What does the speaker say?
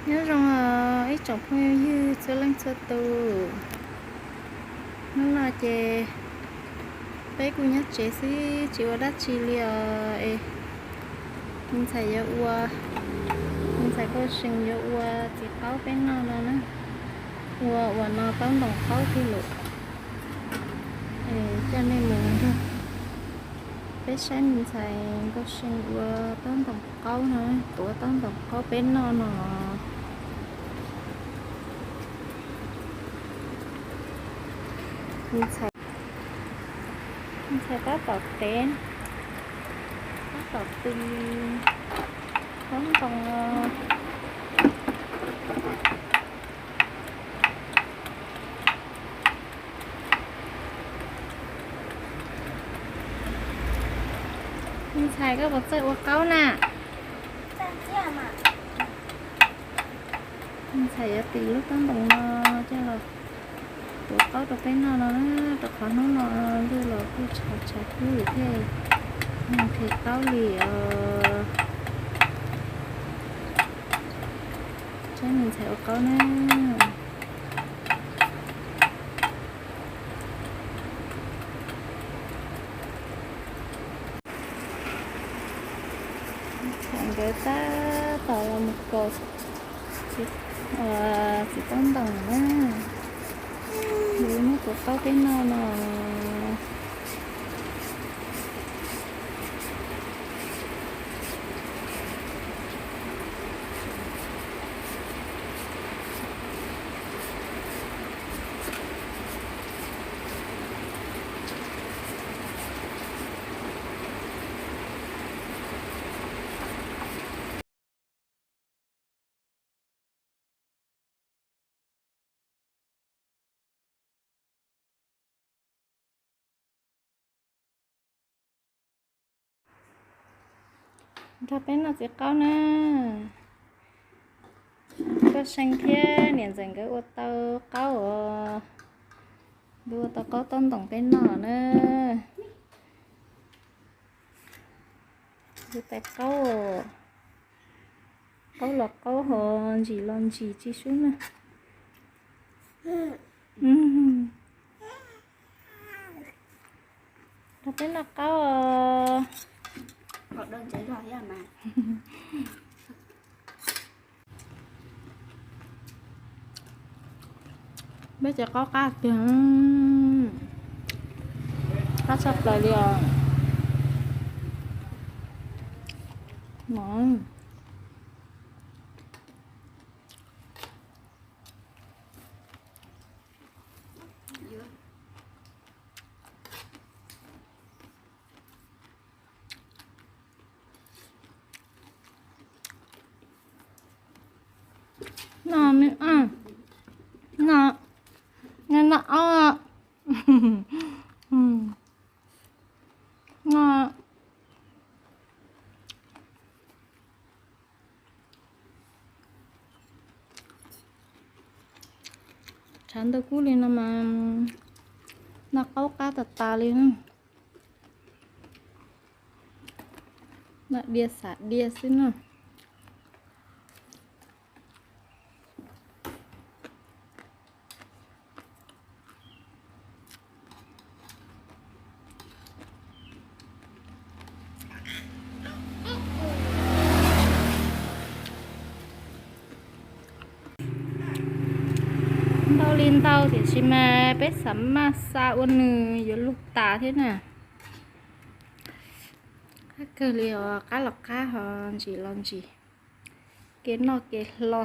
Nyob zoo os ib tsoom phooj ywg txhua leej txhua tus. Hnub no ces peb kuj nyob tsev xwb tsis ua dab tsi li os es me ntxhais yuav ua, me ntxhais Nkauj See yuav ua txiv qaub peb noj no na. Ua uas no taub ntoos qaub kiag lawm. Es coj nej mus nrog peb saib me ntxhais Nkauj See ua taub ntoos qaub no, tuav taub ntoos qaub peb noj no. Me ntxhais, me ntxhais tab tom tev, tab tom tw taub ntoos. Me ntxhais koj puas txawj ua qaub na? Me ntxhais yuav tis lub taub ntoos no coj los tuav qaub rau peb noj no na, rau qhov hnub no ntuj los kuj tshav tshav kub thiab, nqhis taub li os. Saib me ntxhais ua qaub na. Ntxhais nkawd tab tom los mus kaus txiv taub ntoos na, yuav muab tuav qaub peb noj no. Nrog peb noj txiv qaub na. Nkauj See thiab niam ntxawm nkawd ua tau qaub os. Nkawd ua tau qaub taub ntoos peb noj na. Nkawd tais qaub, qaub los qaub ho ntsim los ntsim tsis sub na. Nrog peb noj qaub os. Peb cov qaub qab tiag, qab tshaj plaws li os. No, no, no, no, no. Tshav ntuj kub li no mas noj qaub qab tas tas li. Noj diav xav diav xwb na. Ntau li ntau tiam sis mas peb xav maj xa ua nws yuav luag tas thiab na. Qab kawg li os, qab los qab ho ntsim los ntsim, kev noj kev hlo.